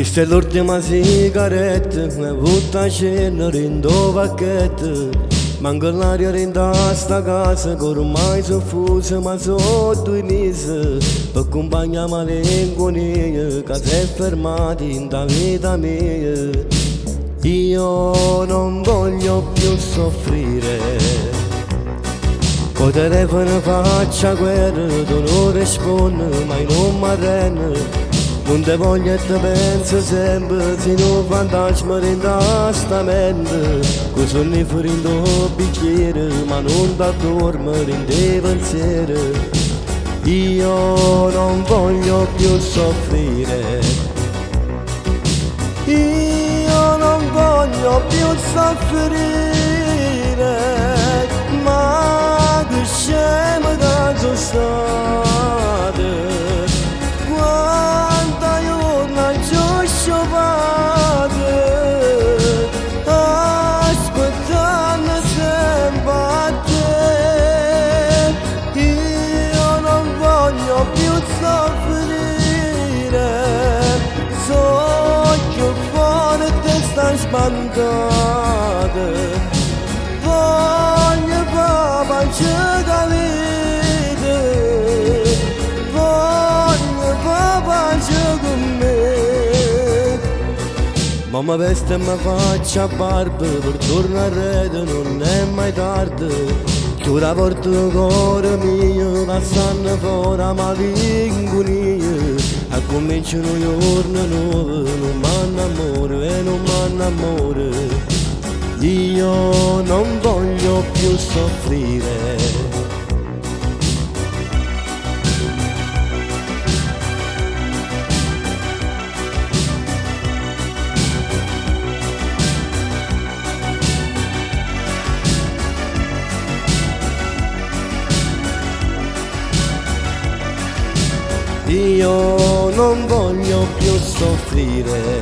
Chesta è l'ultima sigaretta, e vott 'a cenere dint' 'o pacchetto. Manca l'aria dint' 'a sta casa, che ormai so' fusa, ma so' 2 mesi. Pe accumpagnà 'a malincunia che s'è fermata dint' 'a vita mia. Io non voglio più soffrire. Co telefono faccio 'a guerra, tu nun rispunne, ma io nun m'arrendo. Nun te voglio e te penso sempre, si nu fantasma dint' 'a sta mente. Cu sonnifero dint' 'o bicchiere, ma nun t'adduorme dint' 'e pensieri. Io non voglio più soffrire. Io non voglio più soffrire, ma che scemo che sono stato. Quanta giorni ci ho sciupato, aspettando sempre a te. Io non voglio più soffrire, so più forte sta sbandata. Voglio fa pace ca vita, voglio fa pace con me. Ma mi vesto e mi faccio a barba per tornare arreto nun è mai tardi. Chiudo 'a porta core mio, lasciando fuori 'a malinconia. Accomincia un giorno nuovo, nun m'annamoro e nun m'annamoro. Io non voglio più soffrire. Io non voglio più soffrire.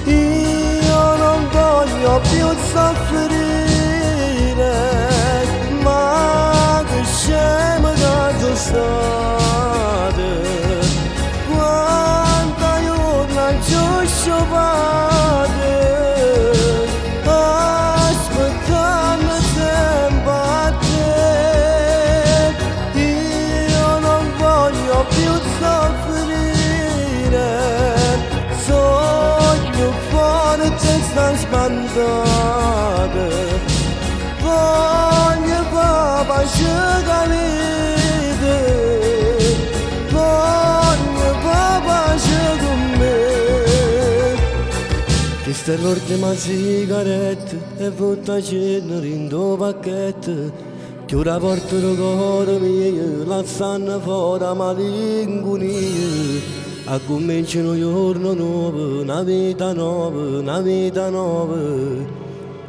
Io non voglio più soffrire, ma che scemo che sono stato. Quanta giorni ci ho sciupato, aspettando sempre a te. Io non voglio più soffrire, so più forte sta sbandata. Voglio fa pace ca vita, voglio fa pace con me. Questa è l'ultima sigaretta e vott 'a cenere dint' 'o pacchetto. Chiudo 'a porta do core mio, lasciando fuori 'a malinconia. Accomincia un giorno nuovo, una vita nuova, una vita nuova.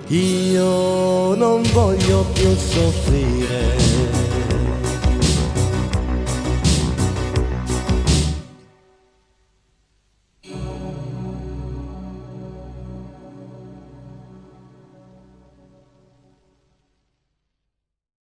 Io non voglio più soffrire.